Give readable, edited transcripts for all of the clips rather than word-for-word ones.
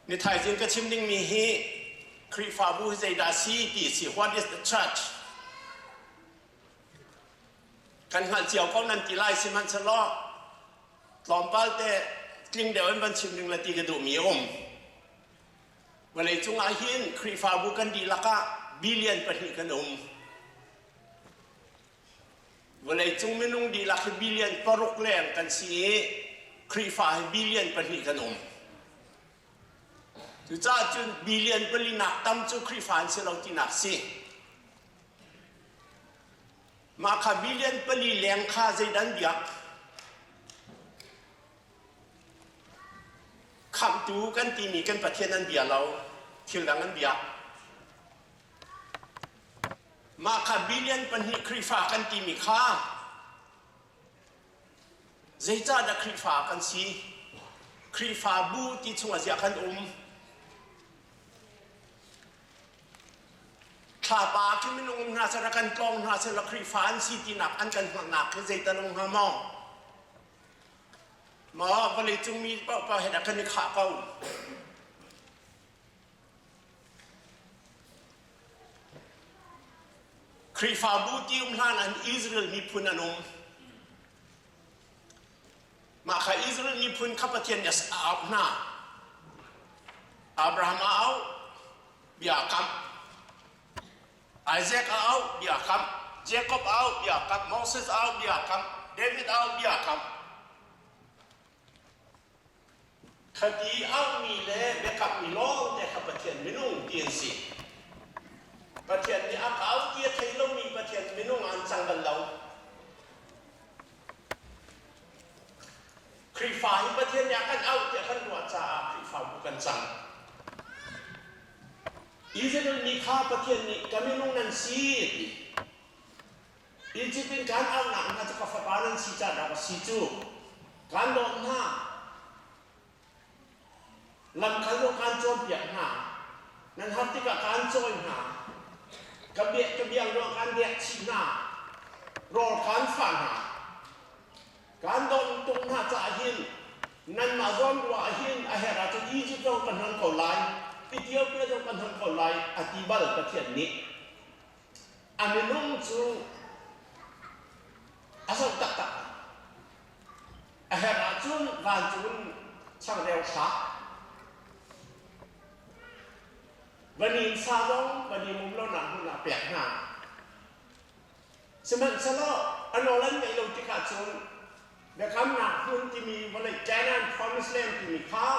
Ni thaizing ka chim dingmi hi Khrihfabu hi zeidah si ti si what is the church? Kan hngalh cio ko nan ti lai sihmanhsehlaw tlawmpal te tling deuh in van chim ding le ti ka duhmi a um. Vawleicung ah hin Khrihfabu kan dihlak ah billion pahnih kan um. Vawleicung minung dihlak hi billion paruk leng kan si i Khrihfa hi billion pahnih kan um. Cucaah cun billion pali nak tam cu Khrihfa an si lo tinak si. Mah kha billion pali leng kha zeidan biak? Khamhtu kan timi kan Pathian an bia lo, thil dang an biak. Mah kha billion pahnih Khrihfa kan timi kha zeicahdah Khrihfa kan si? Khrihfabu ti chungah ziah kan um? Thlapa khi minung um hna seh, rak kan tlawng hna seh, Khrihfa an si tinak an kan hngalhnak khi zeital um hnga maw? Maw vawleicung mi paohpaoh he dah kan i khah ko? Khrihfabu ti um hlan an Israel miphun an um. Mah kha Israel miphun kha Pathian nih a auh hna. Abraham a auh, bia a kamh. Isaac a auh, bia a kamh. Jacob a auh, bia a kamh. Moses a auh, bia a kamh. David a auh, bia a kamh. Khati auhmi le biakammi lawngte kha Pathian minung ti an si. Pathian nih a ka auh ti a thei lomi Pathian minung ah an cang bal lo. Khrihfa hi Pathian nih a kan auh tiah kan ruah caah Khrihfabu kan cang. Israel mi kha Pathian nih ka minung nan si a ti. Egypt in kaan auhnak hna cu ka fapa nan si caah dah ka si cu. Kaan dawt hna. Lamkal dawh kaan cawnpiak hna. Nan har tikah kaan cawi hna. Ka bia ka biang dawh kaan dek chih hna. Rawl kaan fah hna. Kaan dawt tuk hna caah hin nanmah zawn ruah ah hin a herh ahcun Egypt zong ka hnon ko lai, Ethiopia zong ka hnon ko lai a ti bal Pathian nih. A minung cu a zoh taktak. A herh ahcun vancung in changreu thlak. Vanin sa zong vanim um lonak hmun ah pek hna. Sihmanhsehlaw a nawl an ngeih lo tikah cun biakamnak hmun timi vawlei Canaan Promised Land timi kha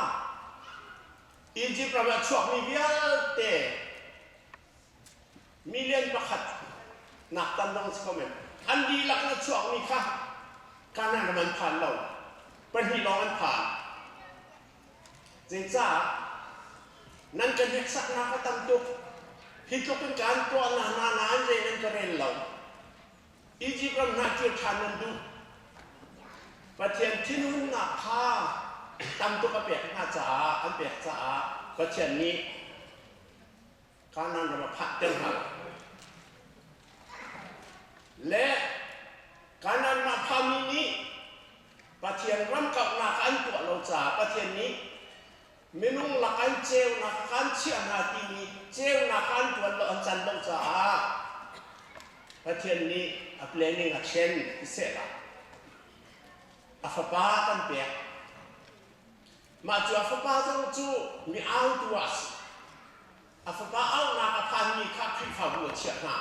Egypt ram ah chuakmi vialte Million pakhat nak tam dong si ko men. An dihlak in a chuakmi kha Canaan ram an phan lo. Pahnih lawng an phan. Zeicah? Nan ka hneksaknak a tam tuk. Hi tluk in kaan tuah na hna nain zei nan ka rel lo. Egypt ram hna kir ṭhan nan duh. Pathian thinhunnak kha tam tuk a pek hna caah an pek caah Pathian nih Kanaan ram a phakter hna lo. Le Kanaan ram a phami nih Pathian ram kauhnak an tuah lo caah Pathian nih minung lak an ceunak kan chiah hna timi ceunak an tuan lo an can lo caah Pathian nih a planning a thlen ti sehla a fapa kan pek Mah cu a fapa zong cu mi autu ah a si. A fapa auhnak a phanmi kha Khrihfabu a chiah hna.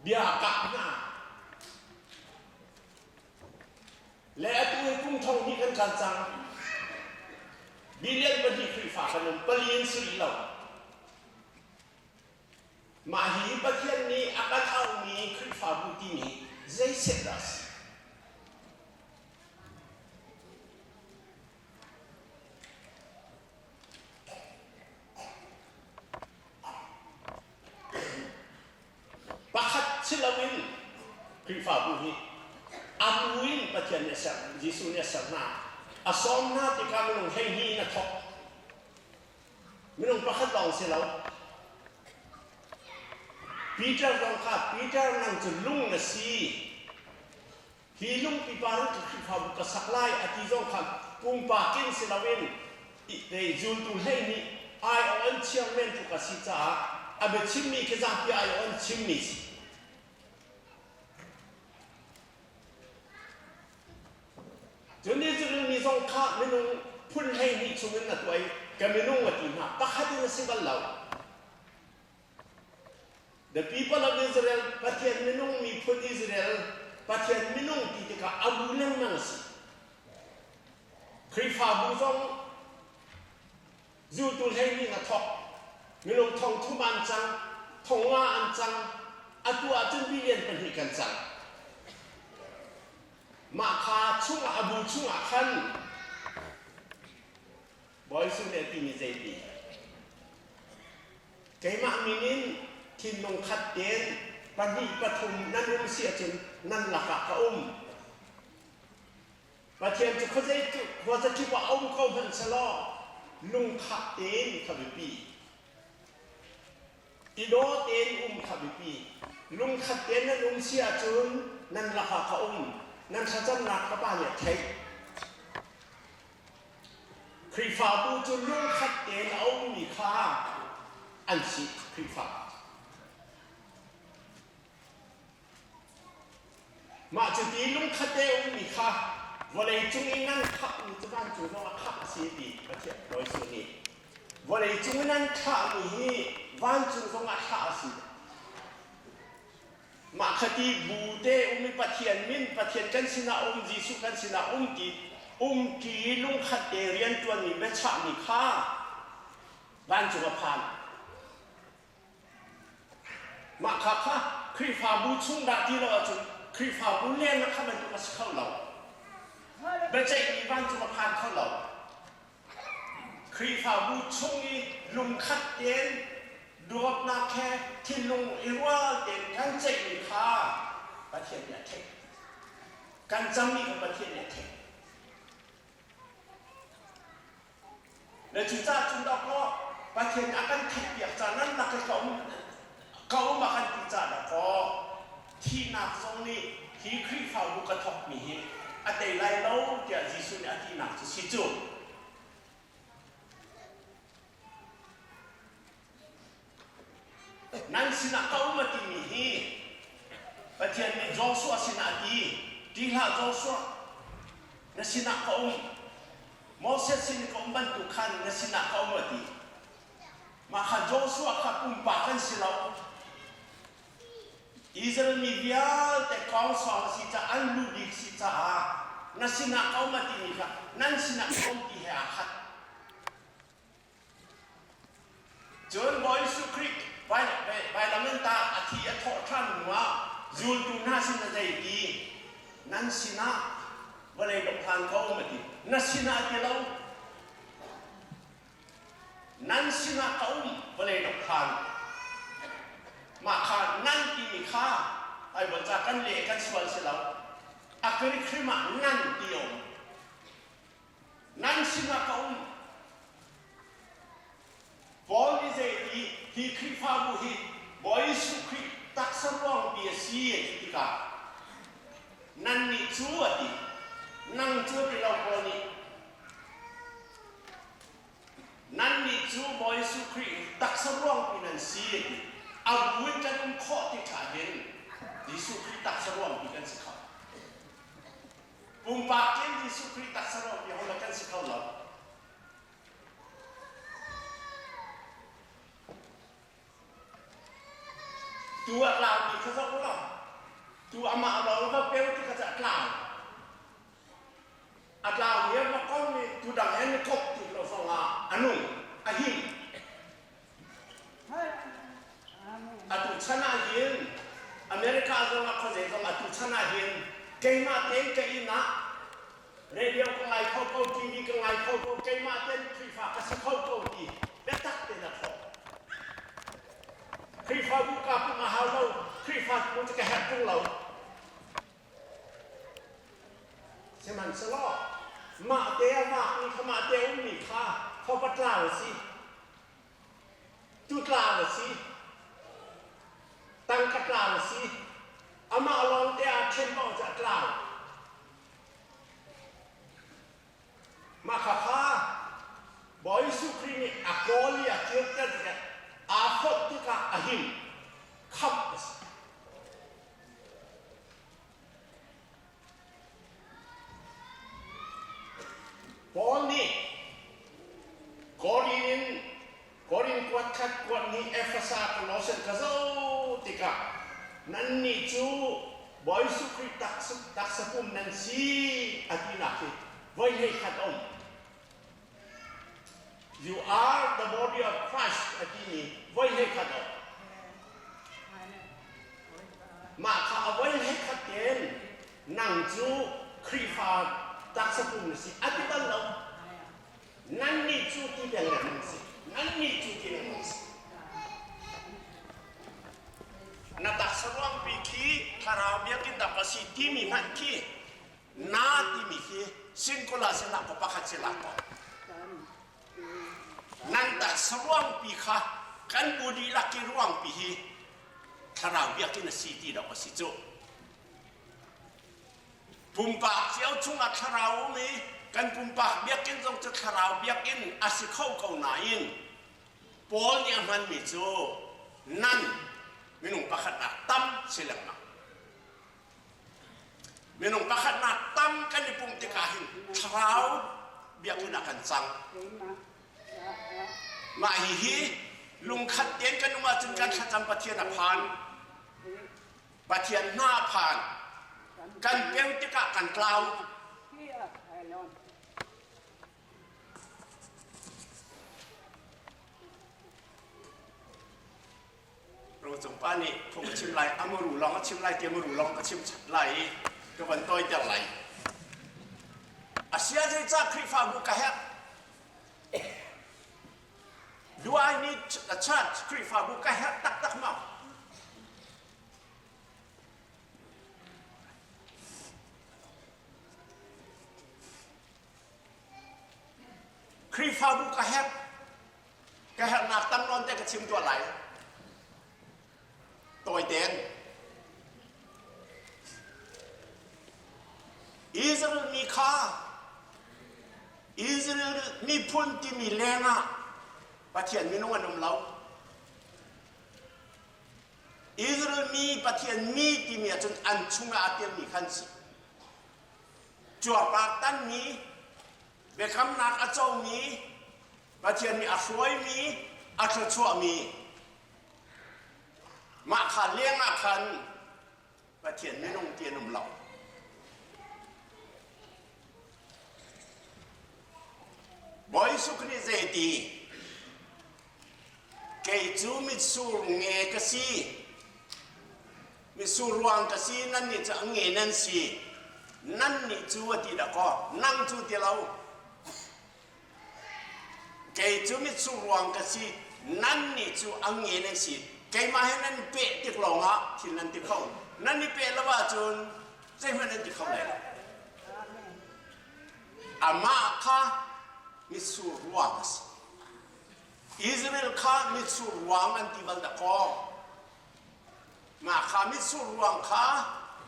Bia a kah hna. Le atu hi kum thong hnih kan kal cang. Billion pahnih Khrihfa kan um, pali in si rih lo. Mah hi Pathian nih a kan auhmi Khrihfabu timi zei set dah a si? Pakhat si loin Khrihfabu hi a bu in Pathian nih a ser, Jesuh nih a ser hna. A sawm hna tikah minung 12 in a thawk. Minung pakhat lawng si lo. Peter zong kha Peter nang cu lung na si. Hi lungpi par in ka Khrihfabu ka sak lai a ti zong kha pumpak in si loin zultu 12 aiawh an chairman tluk a si caah a biachimmi khi zapi aiawh an chimmi si. Cun Israel mi zong kha minung phun 12 chungin a tuah i ka minung a ti hna, pakhat in a si bal lo. The people of Israel, Pathian minung miphun Israel, Pathian minung ti tikah a bu lengmang a si. Khrihfabu zong zultu 12 a thawk. Minung thong thum an cang, thong nga an cang, atu ahcun billion pahnih kan cang. Mah kha chungah a bu chungah khan Bawi Jesuh nih a timi zeiti? Keimah min in thinlung khat tein pahnih pathum nan um si ahcun nan lakah ka um. Pathian cu khuazei cu khuazakip ah a um ko hmanh selaw lungkhah tein kha biapi. I daw tein um kha biapi. Lungkhat tein nan um si ahcun nan lakah ka um. Nan thlacamnak ka Pa nih a theih. Khrihfabu cu lungkhat tein a ummi kha an si Khrihfa. Mah cuti lungkhat te ummi kha vawlei cung i nan khapmi cu vancung zong ah khap a si ti Pathian Bawi Jesuh nih vawlei cung i nan thlahmi hi vancung zong ah thlah a si. Mah khati bu te um i Pathian min, Pathian kan sinah um, Jesuh kan sinah um ti umṭi lungkhat te rianṭuanmi biachahmi kha vancung a phan. Mah kha kha Khrihfabu chung dah ti lo ahcun Khrihfabu leng ah kha bantuk a si kho lo. Biaceihmi vancung a phan kho lo. Khrihfabu chung i lungkhat tein dawtnak he thinlung i rual tein kan ceihmi kha Pathian nih a theih. Kan cammi kha Pathian nih a theih. Le cucaah cun dawkaw Pathian a kan theihpiak ca nan lak i ka um ka um a kan ti ca dawkaw thihnak zong nih hi Khrihfabu ka thawkmi hi a tei lai lo tiah Jesuh nih a tinak cu si cu. Nan sinah ka um a timi hi Pathian nih Joshua sinah a ti. Ti hlah Joshua, na sinah ka um. Moses sin ka um bantuk khan na sinah ka um a ti. Mah kha Joshua kha pumpak kan si lo. Israel mi vialte kawngsawng a si caah an lu bik si caah na sinah ka um a timi kha nan sinah ka um ti he aa khat. Cun Bawi Jesuh Khrih vailam in tah a thi a thawh ṭhan hnuah zultu hna sin a zei ti nan sinah vawlei dongh hlan ka um a ti. Na sinah a ti lo. Nan sinah ka um vawlei dok khan. Mah kha nan timi kha Bible ca kan leh kan sual si lo. A Greek hrim ah nan ti a um. Nan sinah ka um. Paul nih zei ti hi Khrihfabu hi Bawi Jesuh Khrih taksa ruangpi a si a ti tikah nannih cu a ti. Nang cu a ti lo Paul nih. Nannih cu Bawi Jesuh Khrih taksa ruangpi nan si a ti. A bu in kan um khawh ti ṭha hin Jesuh Khrih taksa ruangpi kan si kho. Pumpak in Jesuh Khrih taksa ruangpi ho kan si kho lo. Tu a tlaumi kha zoh law, tu amah lawng va peu ti kha cu a tlau. A tlaumi a va kong i tu dang he ni kop ti lo zong ah a nung, a him. Atu chan ah hin America zong ah khuazei zong atu chan ah hin keimah tein ka inn ah radio ka ngai kho ko, TV ka ngai kho ko, keimah tein Khrihfa ka si kho ko ti biatak tein a thawk. Khrihfabu ka pumh a hau lo, Khrihfa tu cu ka herh tung lo. Sihmanhsehlaw mah te a vakmi kha mah te a ummi kha fapa tlau a si. Tutlau a si. Tangka tlau a si. Amah lawng te aa ṭhen paoh cu a tlau. Paul nih Korin in Korin kuat khat kuat nih Efesa Kolosen ka zoh tikah nannih cu Bawi Jesuh Khrih taksa pum nan si a tinak hi voi hleikhat a um. You are the body of Christ a timi voi hleikhat a um. Mah kha a voi hleikhat tein nang cu Khrihfa taksa pum na si a ti bal lo. Nannih cu ti peng lengmang si. Nannih cu ti lengmang si. Na taksa ruangpi khi thlarau biakinn dak a si timi hmanh khi na timi khi singular si hlah kaw pakhat si hlah kaw nan taksa ruangpi kha kan bu dihlak i ruangpi hi thlarau biakinn a si ti dawh a si cu. Pumpak cio chungah thlarau um i kan pumpak biakinn zong cu thlarau biakinn a si kho ko nain Paul nih a hmanmi cu nan minung pakhatnak tam si lengmang. Minung pakhatnak tam kan i pumh tikah hin thlarau biakinn ah kan cang. Mah hihi lungkhat tein kan um ahcun kan thlacam Pathian a phan. Pathian hna a phan. Kan peu tikah kan tlau. Rocung pa nih phung a chim lai, a muru lawng a chim lai ti a muru lawng ka chim lai i ka van tawiter lai. Asia zeicah Khrihfabu ka herh? Do I need a church? Khrihfabu ka herh taktak maw? Khrihfabu ka herh. Ka herhnak tam nawn te ka chim tuah lai. Tawi tein. Israel mi kha Israel miphun timi lengah Pathian minung an um lo. Israel mi Pathian mi timi ahcun an chungah aa telmi khan si. Cuarpar tanmi, biakamnak a comi, Pathian nih a hruaimi, a thluachuahmi, mah kha lengah khan Pathian minung ti an um lo. Bawi Jesuh Khrih zei ti? Kei cu mitsur nge ka si. Mitsur ruang ka si, nannih cu a nge nan si. Nannih cu a ti dakaw, nang cu ti lo. Kei cu mitsur ruang ka si, nannih cu a nge nan si. Keimah he nan peh tik lawngah thil nan ti kho. Nan i peh lo ahcun zeihmanh nan ti kho lai lo. Amah kha mitsur ruang a si. Israel kha mitsur ruang an ti bal dakaw. Mah kha mitsur ruang kha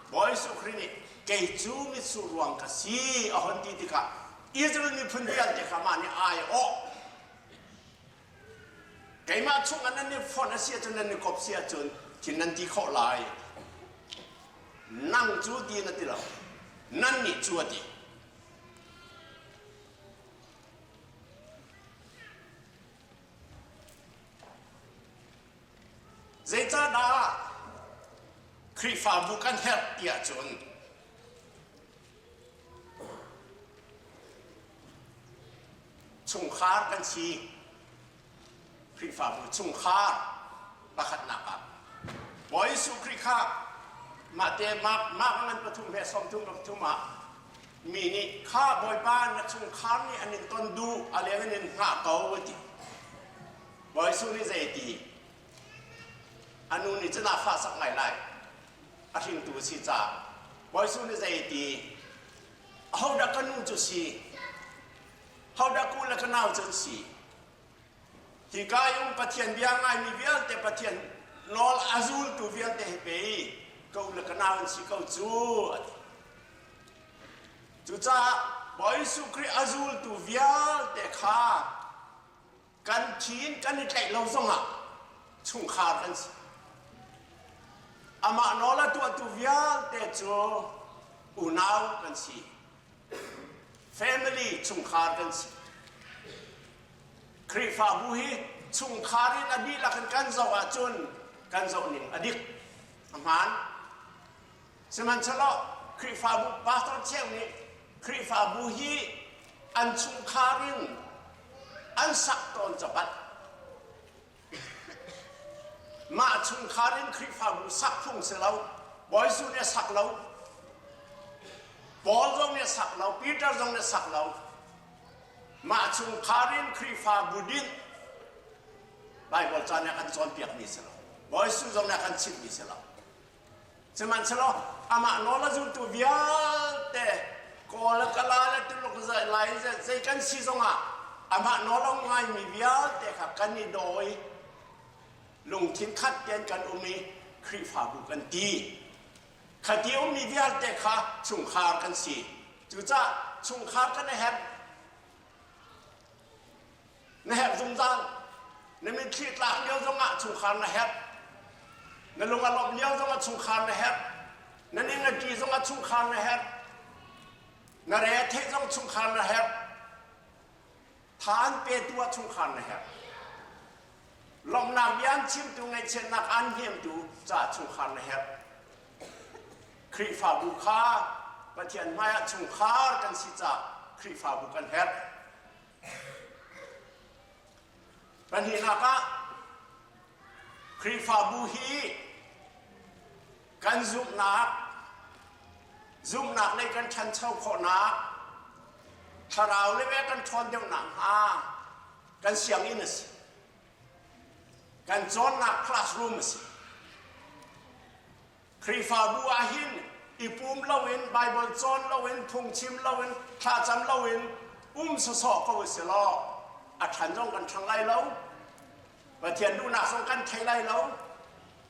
Bawi Jesuh Khrih nih kei cu mitsur ruang ka si a hon ti tikah Israel miphun vialte kha mah nih ai awh. Keimah chungah nan i fonh a si ahcun nan i kop si ahcun thil nan ti khawh lai. Nang cu ti na ti lo. Nan nih cu a ti. Zeicahdah Khrihfabu kan herh ti ahcun chungkhar kan si. Khrihfabu chungkhar pakhatnak ah Bawi Jesuh Khrih kha mahte Mark ngan pathum he 33 pathum ah mi nih kha Bawipa na chungkhar nih an in ton duh a leng in in hngah ko a ti. Bawi Jesuh nih zei a ti? A nu nih cun a fahsak ngai lai. A hringtu a si caah. Bawi Jesuh nih zei a ti? Ahodah ka nu cu si? Hodah ku le ka nau cu an si? Hika i um Pathian bia ngaimi vialte Pathian nawl a zultu vialte hi pe i ka u le ka nau an si ko cu a ti. Cucaah Bawi Jesuh Khrih a zultu vialte kha kan thi in kan i tlaih lo zongah chungkhar kan si. Amah nawl a tuahtu vialte cu unau kan si. Family chungkhar kan si. Khrihfabu hi chungkhar in a dihlak in kan zoh ahcun kan zoh ning a dik, a hmaan. Sihmanhsehlaw Khrihfabu pastor cheu nih Khrihfabu hi an chungkhar in an sak tawn capat. Mah chungkhar in Khrihfabu sak phung si lo, Bawi Jesuh nih a sak lo, Paul zong nih a sak lo, Peter zong nih a sak lo. Mah chungkhar in Khrihfabu dinh Baibal ca nih a kan cawnpiakmi si lo. Bawi Jesuh zong nih a kan chimhmi si lo. Sihmanhsehlaw amah nawl a zultu vialte Kawl le Kala le Tuluk Lai zei kan si zongah amah nawl a ngaimi vialte kha kan i daw i lungthin khat tein kan um i Khrihfabu kan ti. Khati ummi vialte kha chungkhar kan si. Cucaah chungkhar kan i herh. Na herh zungzal. Na mitthli tlak lio zongah chungkhar na herh. Na lung a lawmh lio zongah chungkhar na herh. Na ning a ṭi zongah chungkhar na herh. Na re a theih zong chungkhar na herh. Tha an petu ah chungkhar na herh. Lawmhnak bia an chimtu, ngaihchiatnak aan hnemtu caah chungkhar na herh. Khrihfabu kha Pathian hmaiah chungkhar kan si caah Khrihfabu kan herh. Pahnihnak ah Khrihfabu hi kan zumhnak zumhnak lei kan ṭhancho khawhnak thlarau le kan ṭhawn deuh nakhnga kan sianginn a si. Kan cawnnak classroom a si. Khrihfabu ah hin i pum loin, Baibal cawn loin, phungchim loin, thlacam loin um sawsawh ko si law a ṭhan zong kan ṭhang lai lo. Pathian duhnak zong kan thei lai lo.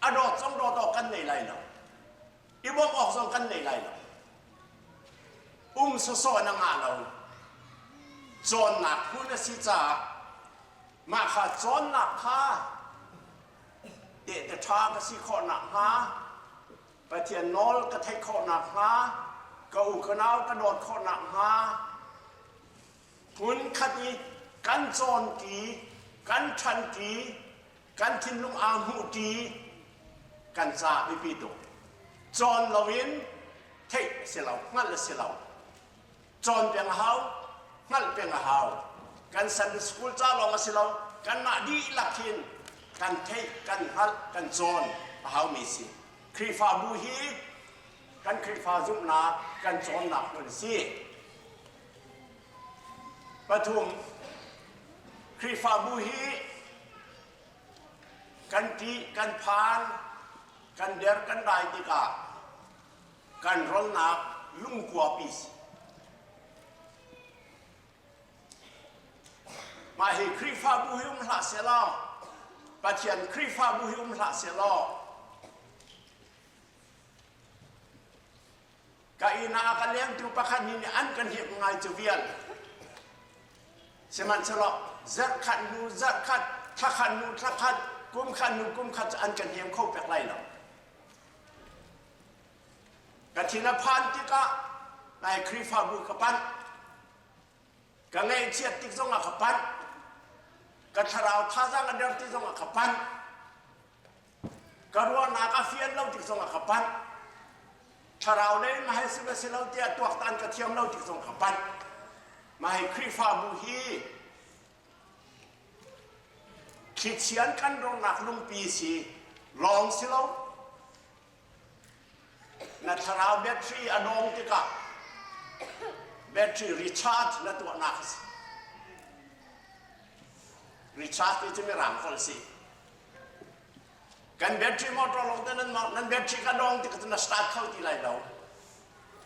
A dawt zong dawt awk kan nei lai lo. I bawmh awk zong kan nei lai lo. Um sawsawh na ngah lo. Cawnnak hmun a si caah mah kha cawnnak kha Tehte ṭha ka si khawh nakhnga, Pathian nawl ka theih khawh nakhnga, ka u ka nau ka dawt khawh nakhnga, hmunkhat i kan cawnṭi, kan ṭhanṭi, kan thinlung aa hmuhṭi kan caah biapi tuk. Cawn loin theih a si lo, hngalh a si lo. Cawn peng a hau, hngalh peng a hau. Kan Sunday school ca lawng a si lo, kanmah dihlak hin kan theih, kan hngalh, kan cawn a haumi si. Khrihfabu hi kan Khrihfa zumhnak kan cawnnak hmun a si. Pathum, Khrihfabu hi kan ṭih, kan phan, kan der, kan dai tikah kan rolnak lungkuapi si. Mah hi Khrihfabu hi um hlah selaw, Pathian Khrihfabu hi um hlah selaw, ka inn ah a ka lengtu pakhat nih an kan hiap ngai cu vial. Sihmanhsehlaw zarhkhat hnu zarhkhat, thlakhat hnu thlakhat, kumkhat hnu kumkhat cu an kan hiam kho pek lai lo. Ka thin a phan tikah nai Khrihfabu ka panh. Ka ngaihchiat tik zongah ka panh. Ka thlarau thazaang a der ti zongah ka panh. Ka ruahnak a fian lo tik zongah ka panh. Thlarau lei in mahhi si si lo tiah tuaktan ka thiam lo tik zong ka panh. Mah hi Khrihfabu hi Thlichian kan rawhnak lungpi si lawng si lo. Na thlarau battery a dong tikah battery recharge na tuahnak a si. Recharge ti cu mirang holh si. Kan battery motor lawng te nan nan battery kha dong tikah na start kho ti lai lo.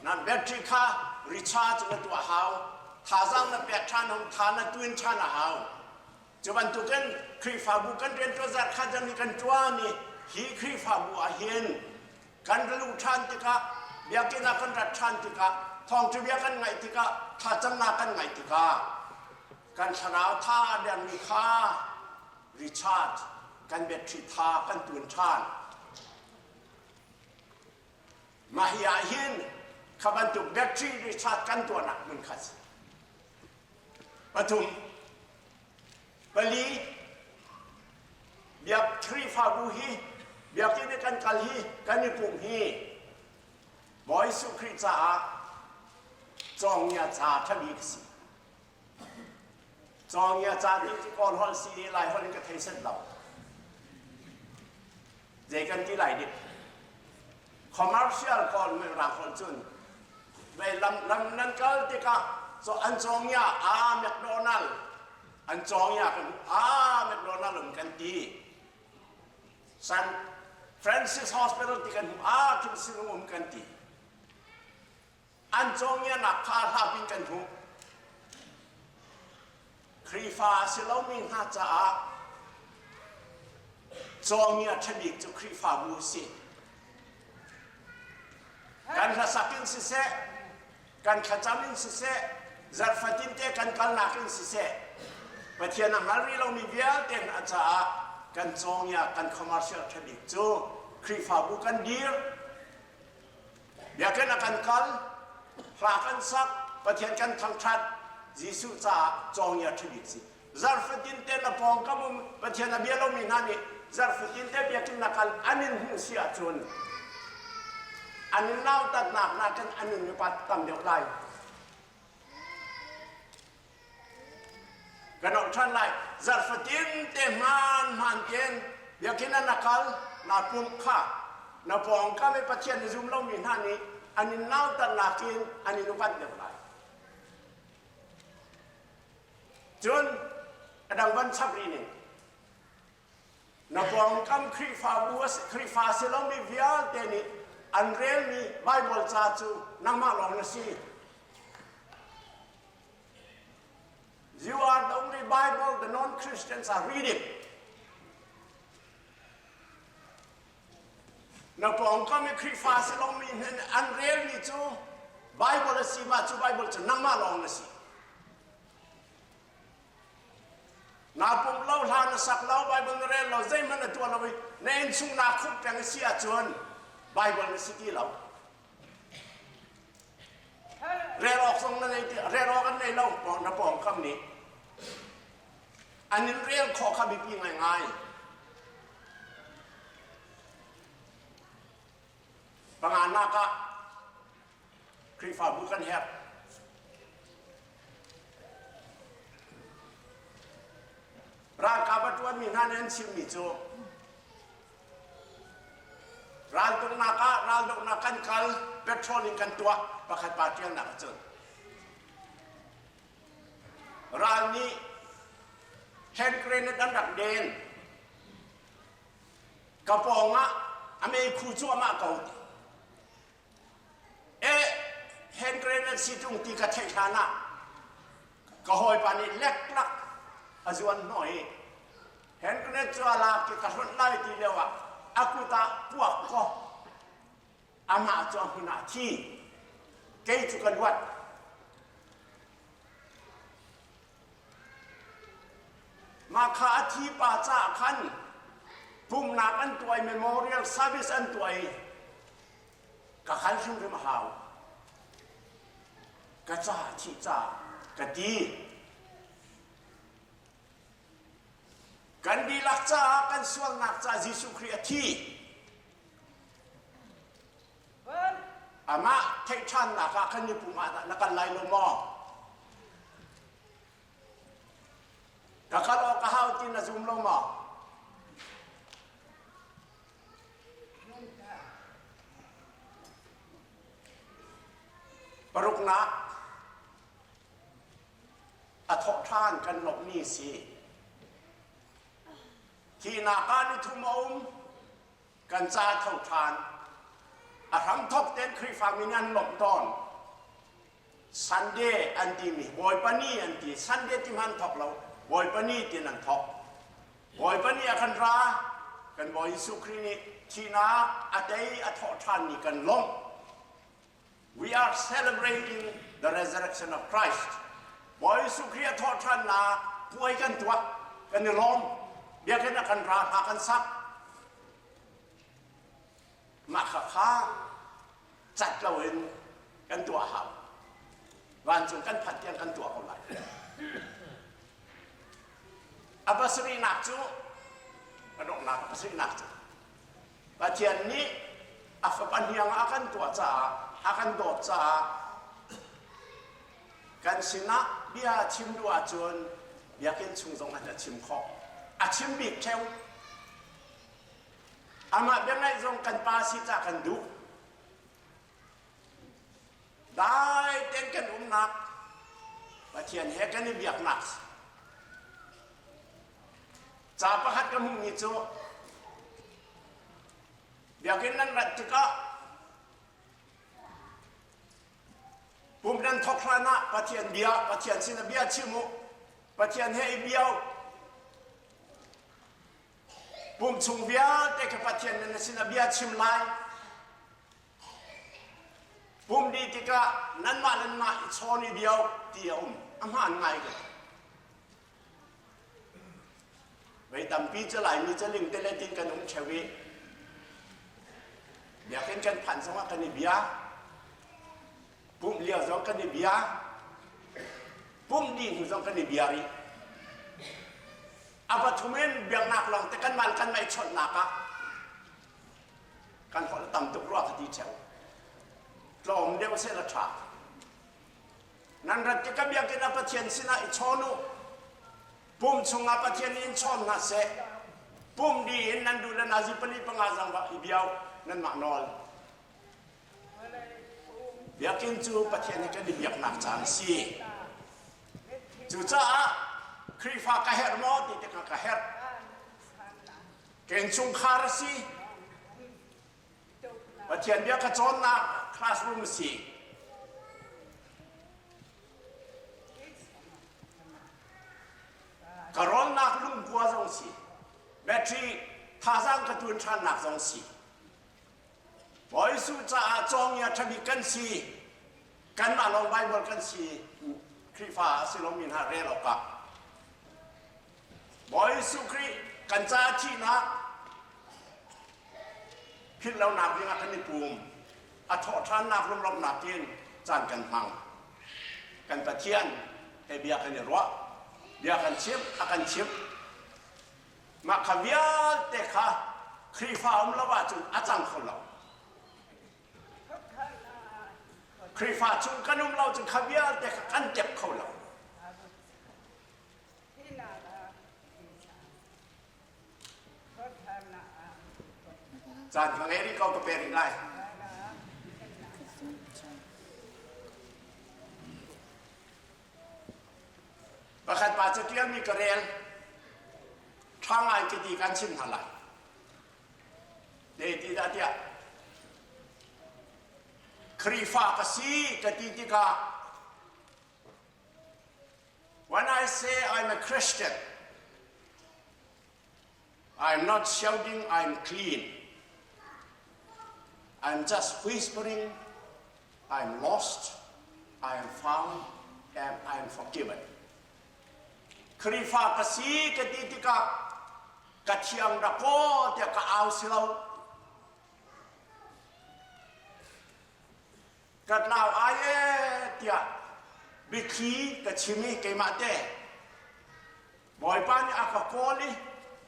Nan battery kha recharge na tuah hau. Thazaang na pek ṭhan hong tha na tuin ṭhan a hau. Cu bantukin Khrihfabu kan rianṭuan zat kha jan kan ṭuan i hi Khrihfabu ah hin kan ra luh ṭhan tikah biakinn ah kan rat ṭhan tikah thawngṭha bia kan ngaih tikah thlacamnak kan ngaih tikah kan thlarau tha a dermi kha recharge kan battery tha kan tun ṭhan. Mah hi ah hin kha bantuk battery recharge kan tuahnak hmun kha si. Pathum, pali, biak Khrihfabu hi biakinn i kan kal hi kan i pumh hi Bawi Jesuh Khrih caah cawngia ca ṭhabik a si. Cawngia ca ti cu Kawl holh si i Lai holh in ka thei set lo. Zei kan ti lai dik? Commercial Kawl mirang holh cun vei lam lam nan kal tikah so an cawngia a McDonald an cawngia kan a McDonald um kan ti. San Francis Hospital ti kan hmu a kin sinung um kan ti. An cawngianak kha hlap in kan hmuh. Khrihfa a si lomi hna caah cawngia ṭhabik cu Khrihfabu a si. Kan hlasak in siseh, kan thlacam in siseh, zarh fatinte kan kalnak in siseh, Pathian a hngal rih lomi vialte hna caah kan cawngia, kan commercial ṭhabik cu Khrihfabu kan dir, Biakinn a kan kal, hla kan sak, Pathian kan thangṭhat, Jesuh caah cawngia ṭhabik si. Zarhfatin te na pawngkam um Pathian a bia lomi hna nih zarhfatin te biakinn na kal an in hmuh si ahcun an in nautatnak nakin an in upat tam deuh lai. Kan olh ṭhan lai. Zarhfatin te hmaan hmaan tein biakinn ah na kal, naa pumh kha na pawngkam i Pathian na zum lomi hna nih an in nautatnak in an in upat deuh lai. Cun a dang van chap rih ning. Na pawngkam Khrihfabu Khrihfa si lomi vialte nih an relmi Baibal ca cu nangmah lawng na si. You are the only Bible the non-Christians are reading. Na pawngkam i Khrihfa si lomi nih an relmi cu Bible a si ma cu Bible cu nangmah lawng na si. Naa pumh lo, hla na sak lo, Bible na rel lo, zeihmanh na tuah lo i na innchung naa khumh peng a si ahcun Bible na si ti lo. Rel awk zong na nei ti, rel awk an nei lo na pawngkam nih. An in rel khawh kha biapi ngaingai. Panganak ah Khrihfabu kan herh. Ralkap a ṭuanmi hna nih an chimmi cu raltuknak ah raldohnak kan kal petrol in kan tuah pakhat pa ṭialnak ahcun ral nih hand grenade an rak den ka pawngah a meikhu cu amah ko ti E hand grenade si ṭung ti ka theih hlan ah ka hawipa nih leklak a zuan hnawh i hand grenade cu a lak i ka hlonh lai ti lio ah a kut ah puak kaw amah cu a hmun ah a thi kei cu ka luat Mah kha a thi pa caah khan pumhnak an tuah i memorial service an tuah i ka kal hrimhrim a hau. Ka ca thih caah ka ti. Kan dihlak caah kan sualnak caah Jesuh Khrih a thi. Amah theih ṭhannak ah kan i pum ah na kal lai lo maw? Ka kal awk a hau ti na zum lo maw? Paruknak a thawh ṭhan kan lawmhmi si. Thihnak ah ni thum a um. Kan ca tho ṭhan. A hramthawk tein Khrihfami nih an lawmh tawn. Sunday an timi Bawipa Ni an ti. Sunday ti hmanh thawk lo. Bawipa Ni tiin an thawk. Bawipa Ni ah khan ra kan Bawi Jesuh Khrih nih thihnak a tei a thawh ṭhan ni kan lawmh. We are celebrating the resurrection of Christ. Bawi Jesuh Khrih a thawhṭhannak puai kan tuah, kan i lawm. Biakinn ah kan ra, hla kan sak. Mah kha kha cat loin kan tuah hau. Vancung kan phanh tiang kan tuah ko lai. A pasarihnak cu a donghnak a pasarihnak cu Pathian nih a fapa hniang a kan tuah caah a kan dawt caah kan sinah bia a chim duh ahcun biakinn chung zong ah a chim khawh. A chim bik ṭheo. Amah biangaih zong kan pa si ca kan duh. Dai tein kan umnak Pathian he kan i biaknak ca pakhat ka hmuhmi cu biakinn nan rat tikah pum nan thawk hlan ah Pathian bia Pathian sin ah bia chim u Pathian he i bia u pum chung vialte kha Pathian nan sin ah bia chim lai Pum dih tikah nanmah nanmah i chawn i dio ti a um. A hmaan ngai ko. Vei tampi cu Laimi cu lingtelet in kan um ṭheo i biakinn kan phanh zongah kan i bia. Pumh lio zong kan i bia. Pumh dih hnu zong kan i bia rih. A pathum in biaknak lawng te kanmah le kanmah i chawnhnak ah kan holh tam tuk rua ka ti ṭheo. Tlawm deuh seh la ṭha. Nan rat tikah biakinn ah Pathian sinah i chawn u. Pum chungah Pathian nih in chawn hna seh. Pum dih in nan duh le nazi pali panga zong va i biau nanmah nawl. Biakinn cu Pathian he kan i biaknak caan a si. Cucaah Khrihfa ka herh maw ti tikah ka herh. Ka innchungkhar a si. Pathian bia ka cawnnak classroom a si. Ka rawnnak lungkua zong si. Battery thazaang ka tun ṭhannak zong si. Bawi Jesuh caah cawngia ṭhabik kan si. Kanmah lawng Bible kan si. Khrihfa a si lomi hna rel awkah Bawi Jesuh Khrih kan caah thihnak philhlonak dingah kan i pum. A thawhṭhannak lunglawmhnak in caan kan hmang. Kan Pathian he bia kan i ruah, bia kan chimh, a kan chimh. Mah kha vialte kha Khrihfa um lo ahcun a cang kho lo. Khrihfa chung kan um lo cun kha vialte kha kan tep kho lo. Caan ka ngei rih ko ka pe rih lai. Pakhat pa cu ṭialmi ka rel. Ṭha ngai ka ti kan chim hna lai. Te ti dah tiah Khrihfa ka si ka ti tikah When I say I'm a Christian, I'm not shouting I'm clean. I'm just whispering I'm lost, I am found, and I am forgiven. Khrihfa ka si ka ti tikah ka thiang rak kaw tiah ka au si lo. Ka tlau ai ee tiah biathli ka chim i keimah te Bawipa nih a ka kawl i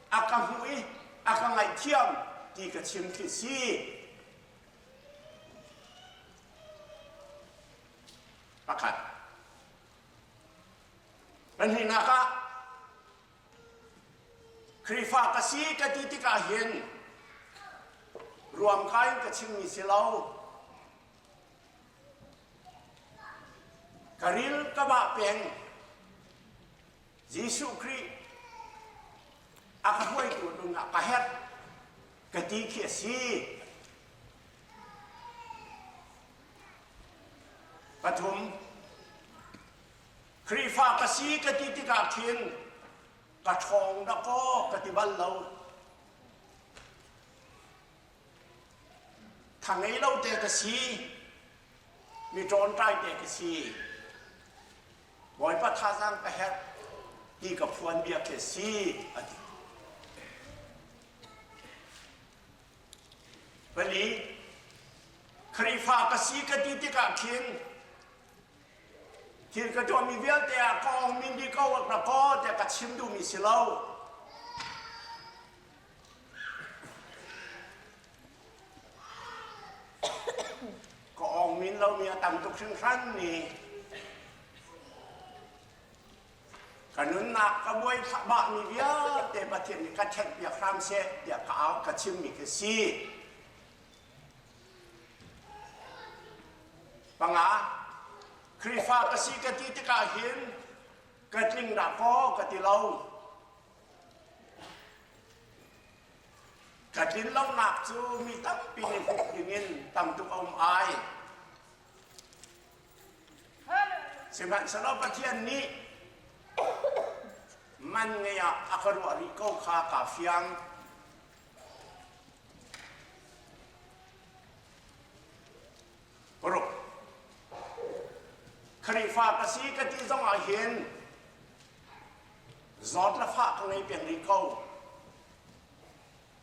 a ka hmuh i a ka ngaihthiam ti ka chim khi si. Pakhat. Pahnihnak ah Khrihfa ka si ka ti tikah hin ruamkai in ka chimmi si lo. Ka ril ka vah peng. Jesuh Khrih a ka hruaitu ding ah ka herh ka ti khi a si. Pathum, Khrihfa ka si ka ti tikah khin ka ṭhawng dakaw ka ti bal lo. Tha ngei lo te ka si, mi ṭawnṭai te ka si. Bawipa thazaang ka herh ti ka phuan bia khi si a ti. Pali, Khrihfa ka si ka ti tikah khin. Thil ka tuahmi vialte ah ka ong min di ko na kaw tiah ka chim duhmi si lo. Ka ong min lomi a tam tuk hringhran ni. Ka nunnak ka buai thlahmahmi vialte Pathian nih ka ṭhenhpiak hram seh tiah ka au ka chimmi khi si. Panga, Khrihfa ka si ka ti tikah hin ka tling dah kaw ka ti lo. Ka tlin lonak cu mi tampi nih hmuh dingin tam tuk a um ai. Sihmanhsehlaw Pathian nih man ngei ah a ka ruah rih ko kha kaa fiang. Paruk. Khrihfa ka si ka ti zong ah hin zawt le fah ka ngei peng rih ko.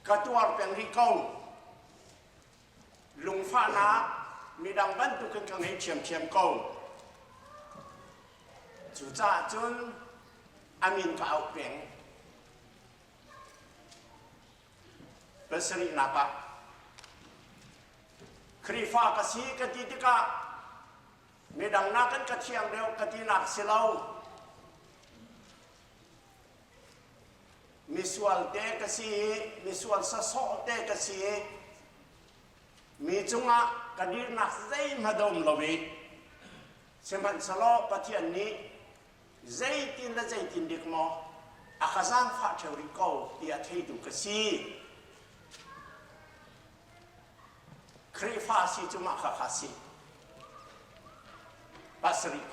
Ka tuar peng rih ko. Lungfahnak midang bantukin ka ngei ṭhiamṭhiam ko. Cucaah cun a min ka auh peng. Pasarihnak ah Khrihfa ka si ka ti tikah midang nakin ka thiang deuh ka tinak si lo. Misual te ka si i misual sasawh te ka si i mi cungah ka dirnak zeihmanh a um lo i sihmanhsehlaw Pathian nih zeitin le zeitin dik maw a ka zaangfah ṭheo rih ko ti a theitu ka si. Khrihfa si cu mah kha kha si. Pasarih.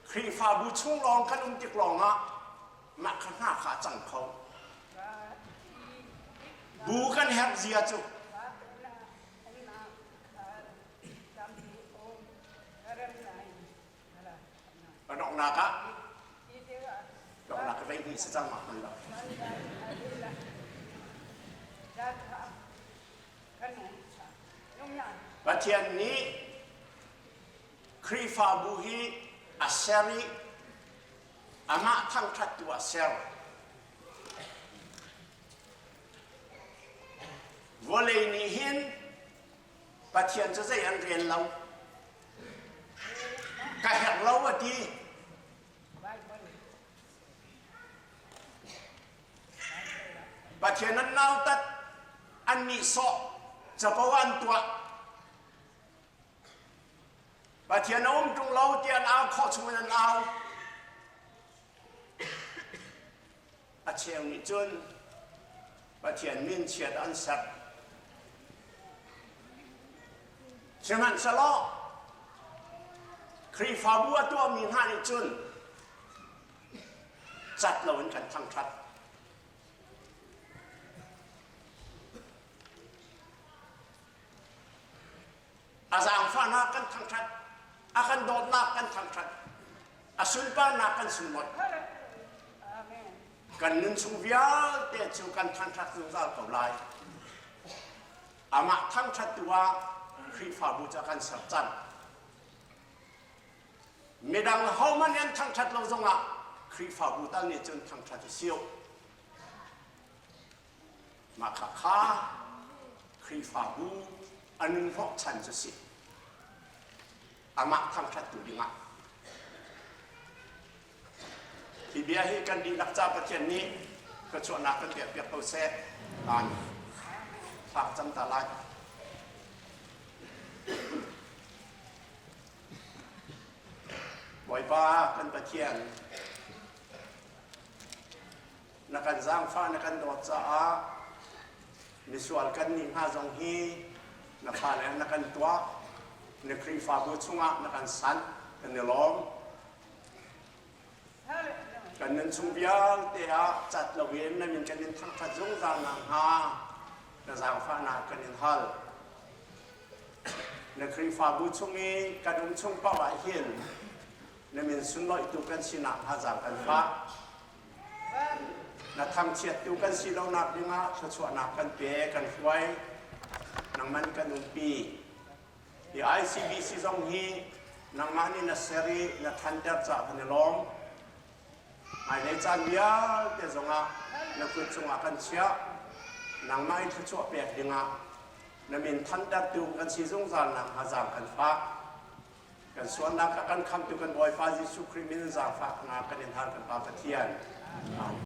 Khrihfabu chung lawng kan um tik lawngah mah kha hna kha a cang kho. Bu kan herh zia cu Donghnak ah donghnak ka vei hni si cang ma hman lo. Pathian nih Khrihfabu hi a ser i amah thangṭhattu a ser. Vawlei nih hin Pathian cu zei an rel lo. Ka herh lo a ti. Pathian an nautat, an nihsawh, capo an tuah. Pathian a um ṭung lo ti an au khawh chung in an au. A cheu nih cun Pathian min chiat an ser. Sihmanhsehlaw Khrihfabu a tuahmi hna nih cun cat loin kan thangṭhat. A zaangfahnak kan thangṭhat, a kan dawtnak kan thangṭhat, a sunparnak kan sunlawih. Kan nun chung vialte cu kan thangṭhat zungzal ko lai. Amah thangṭhattu ah Khrihfabu cu a kan ser cang. Midang hohmanh an thangṭhat lo zongah Khrihfabu tal nih cun thangṭhat i siu. Mah kha kha Khrihfabu a nun hnawhchan cu si. Amah thangṭhattu dingah. Hi bia hi kan dihlak ca Pathian nih thluachuahnak kan piahpiak ko seh. Amen. Thlak cam ta lai. Bawipa kan Pathian, na kan zaangfah na kan dawt caah misual kan nih hna zong hi na fale na kan tuah na Khrihfabu chungah na kan sanh kan i lawm kan nun chung vialte ah cat loin na min kan in thangṭhat zungzal nakhnga na zaangfahnak kan in hal na Khrihfabu chung i kan um chung paoh ah hin na min sunlawihtu kan sinak hnga zaang kan fah Na thangchiattu kan si lonak dingah thluachuahnak kan pe, kan hruai. Nangman kan umpi. Hi ICBC zong hi Nangmah nih na ser i na ṭhanter caah kan i lawm. Hmailei caan vialte zongah na kut cungah kan chiah. Nangmah i thluachuah pek dingah na min thantertu kan si zungzal nakhnga zaang kan fah. Kan sualnak a kan khamtu kan Bawipa Jesuh Khrih min in zaangfah nga kan in hal kan Pa Pathian. Amen.